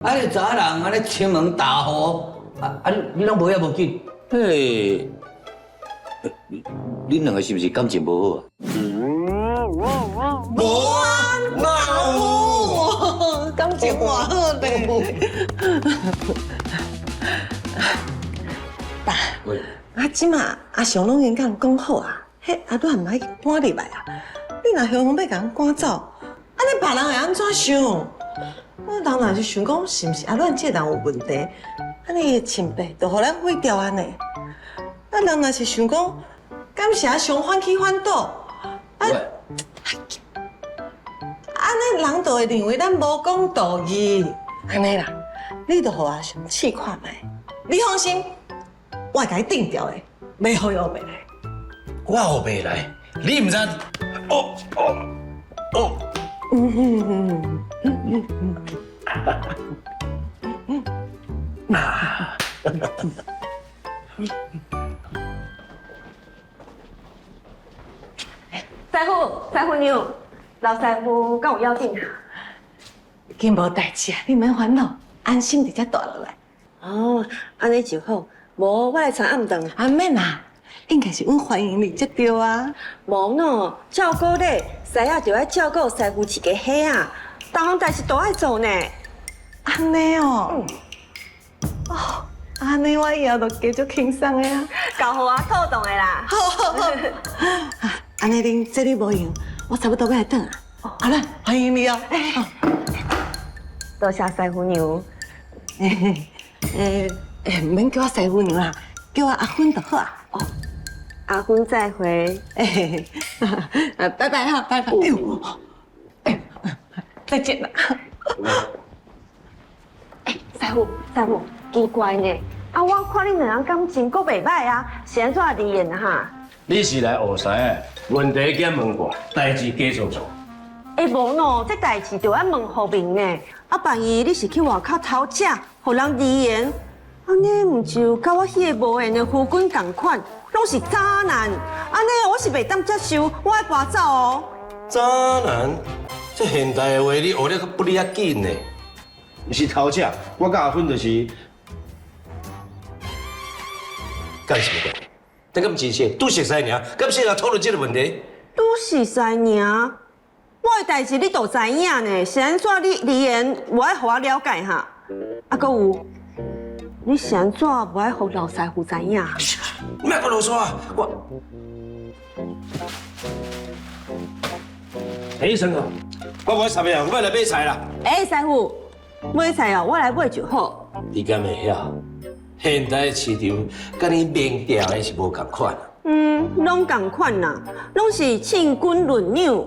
啊，你查人按呢敲門大戶，啊啊！你攏無遐無緊？嘿，恁兩個是毋是感情無好啊？無啊，哪有？感情偌好咧。爸，啊，這馬阿雄攏已經佮人講好啊，彼阿阮毋愛搬入來啊。你若雄雄欲共人趕走，按呢別人會按怎想？人若是想講是毋是阿阮這人有問題，按呢伊的清白就予咱毀掉按呢。啊，人若是想講，敢是阿雄反起反倒，啊，按呢人就會認為咱無講道義。按呢啦，你就予阿雄試看覓。你放心，我會共伊定掉的，袂予伊烏白來。我烏白來，你毋知？哦哦哦。嗯嗯嗯嗯嗯嗯。啊！師傅，師傅娘，老師傅敢有要緊？已經無代誌啊，你免煩惱，安心佇遮蹛落來。哦，按呢就好。無，我來炒暗頓。啊免啦，應該是阮歡迎你才對啊。無喏，照顧咧，師仔就愛照顧師傅一家伙啊，逐項代誌都愛做呢。按呢哦。哦，按呢我以後就加足輕鬆的啊。交予我妥當的啦。好好好。啊，按呢恁這裡無閒，我差不多欲來轉啊。好啦，歡迎你哦。多謝師傅娘。欸欸，毋免叫我師傅娘啦，叫我阿芬就好啊。哦，阿芬再會。欸，拜拜哈，拜拜。哎呦，欸，再見啦。欸，師傅，師傅，奇怪呢，啊，我看恁兩人感情閣袂䆀啊，是按怎離緣哈？你是來學師的，問題減問過，代誌加做做。欸，無喏，這代誌著愛問予明呢。啊，萬一你是去外口偷食，予人離言，按呢毋就佮我彼个無緣的夫君仝款，攏是渣男。按呢我是袂當接受，我愛跋走哦。渣男？這現代的話你學得閣不哩較緊呢？毋是偷食，我佮阿芬就是干什麼關係？這敢真是拄熟似爾，敢是來討論這個問題？拄熟似爾，我的代誌你都知影呢，是按怎你離言無愛予我了解哈？啊，閣有，你是按怎無愛予老師傅知影？莫閣囉嗦啊！我，欸，醫生啊，我無愛插你啊，我欲來買菜啦。欸，師傅，買菜哦，我來買就好。你敢會曉？現代市場佮你明調的是無仝款。嗯，攏仝款啦，攏是稱斤論兩。